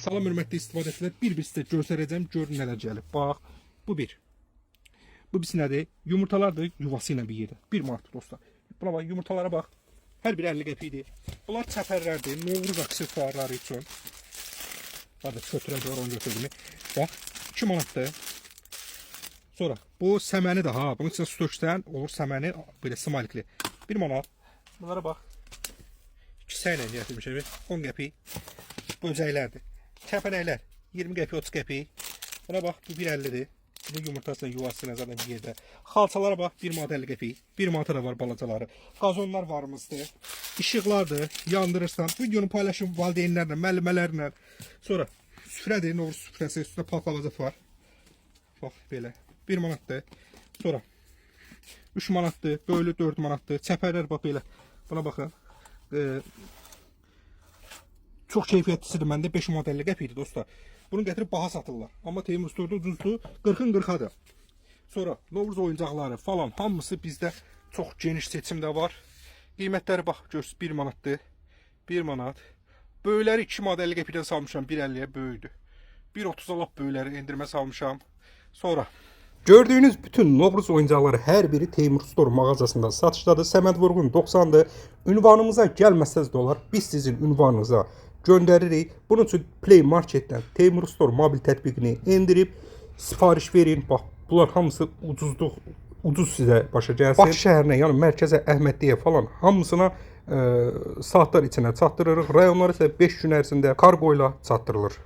Salam hörmətli istifadəçilər, bir-bir sizə göstərəcəm, görün nələr gəlib. Bax, bu bir. Bu birisi nədir? Yumurtalardır, yuvası ilə bir yerdə. 1 manatdır dostlar. Buna bax, yumurtalara bax. Hər biri 50 qəpik idi. Bunlar çəpərlərdir, Novruz aksesuarları üçün. Bax da götürə doğru onu götürdüm. Bax, 2 manatdır. Sonra bu səməni də ha, bunun içinə su töksən olur səməni belə smalikli. 1 manat. Bunlara bax. Kisə ilə gətirmişəm. 10 qəpik. Böcəklərdir. Kəpənəklər 20 qəpik, 30 qəpik. Buna bax, bu 1.50-dir. Bu yumurtasının yuvası ilə zaten bir yerdə. Xalçalara bax, 1 manat 50 qəpik. 1 manata da var balacaları. Qazonlar varımızdır. İşıqlardır, yandırırsan. Videonu paylaşın valideynlərlə, müəllimələrlə. Sonra süfrədir, Novruz süfrəsi, üstündə paxlavazat var. Bax belə. 1 manatdır. Sonra 3 manatdır, böyle 4 manatdır. Çəpərlər bax belə. Buna baxın. Çox keyfiyyətlisidir məndə 5 manat 50 qəpik idi dostlar. Bunu gətirib baha satırlar. Amma Teymur Store-da ucuzdur. 40-ın 40-adır. Sonra Novruz oyuncaqları falan hamısı bizdə çox geniş seçimdə var. Qiymətləri bax görürsüz 1 manatdır. 1 manat. Böyükləri 2 manat 50 qəpikdən salmışam, 1.50-yə böyüdü. 1.30-a lap böyükləri endirmə salmışam. Sonra Gördüyünüz bütün Novruz oyuncaqları hər biri Teymur Store mağazasında satışdadır. Səməd Vurğun 90-dır. Ünvanımıza gəlməsəz də olar. Biz sizin ünvanınıza göndəririk. Bunun üçün Play Marketdən Teymur Store mobil tətbiqini endirib sifariş verin. Bax, bunlar hamısı ucuzluq, ucuz sizə başa gəlsin. Bakı şəhərinə, yəni mərkəzə, Əhmədliyə falan hamısına saatlar içində çatdırırıq. Rayonlara isə 5 gün ərzində kargo ilə çatdırılır.